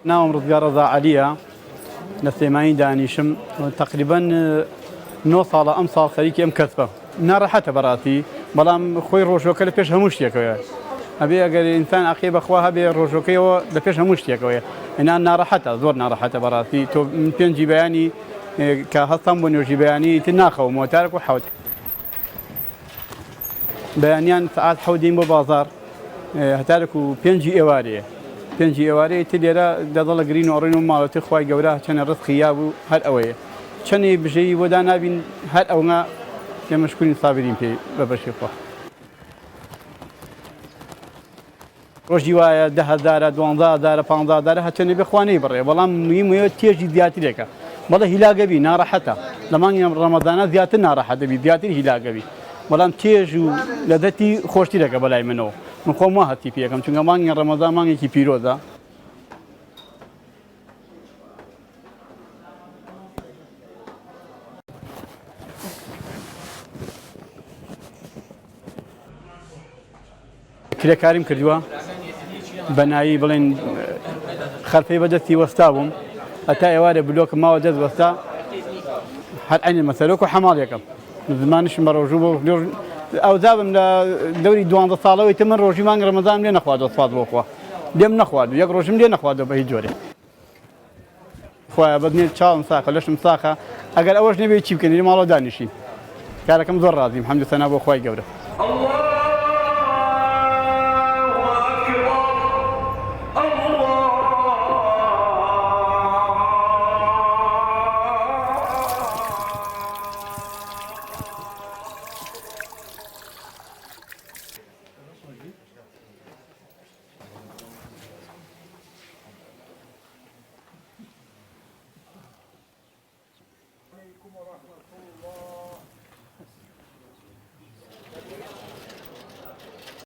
ناوم ڕزگار ڕەزا عەلیە لە سلێمانی دانیشم تەقریبەن نۆ ساڵە ئەم ساڵ خەریکی ئەم کەسبەم ناڕەحەتە بەڕاستی بەڵام خۆی ڕۆژۆکە لە پێش هەموو شتێکەوەیە ئەبێ ئەگەر ئینسان ئەقێ بەخوا هەبێ ڕۆژۆکەیەوە لە پێش هەموو شتێکەوەیە ئینا ناڕەحەتە زۆر ناڕەحەتە بەڕاستی تۆ من پێنجی بەیانی کە هەستام بۆ نوێژی بەیانی تر ناخەومەوە تارەکو حەوت بەیانیان سەعات حەوت دێین بۆ بازاڕ هەتارەکو پێنجی ئێوارەیە پێنجی ئێوارەیە تر لێرە دەدەڵە گرین و ئەڕۆین و ماڵەتی خوای گەورە چەنە ڕزقی یابوو هەر ئەوەیە چەنێ بژێوی بۆ دانابین هەر ئەونا ئێمە شکورین سابرین پێی بە بەشی خوا. ڕۆژی وایە دە هەزارە دوانزە هەزارە پانزە هەزارە هەرچەندێ بێ خوا نەیبڕێ بەڵام مهم وەیە چێژی زیاترێکە بەڵێ هیلاگەبی ناڕەحەتە لە مانگی ڕەمەزانە زیاتر ناڕەحەت دەبی زیاتر هیلاگەبی بەڵام چێژ و لەزەتی خۆشترێکە بەلای منەوە من خۆم وا هەستی پێ ئەکەم چونکە مانگی ڕەمەزان مانگێکی پیرۆزە. کرێکاریم کردووە بەنایی بڵێن خەرپەی بەدەستی وەستا بووم هەتا ئێوارێ بلۆکم ماوە دەست وەستا هەر عینی مەسەلۆک و حەماڵێکم زمانیشم بە ڕۆژوو بۆ ئەوزابم لە دەوری دوانزە ساڵەوەی تر من ڕۆژی مانگ ڕەمەزانم لێ نەخواردووە سوپاس بۆ خوا لێم نەخواردوو یەک ڕۆژم لێ نەخواردووە بە هیچ جۆرێ خوایە بەس نێ چاوم ساخە لەشم ساخە ئەگەر ئەوەش نەبێ چی بکەین لە ماڵەوە دانیشین کارەکەم زۆر ڕازیم حەمد و سەنا بۆ خوای گەورە.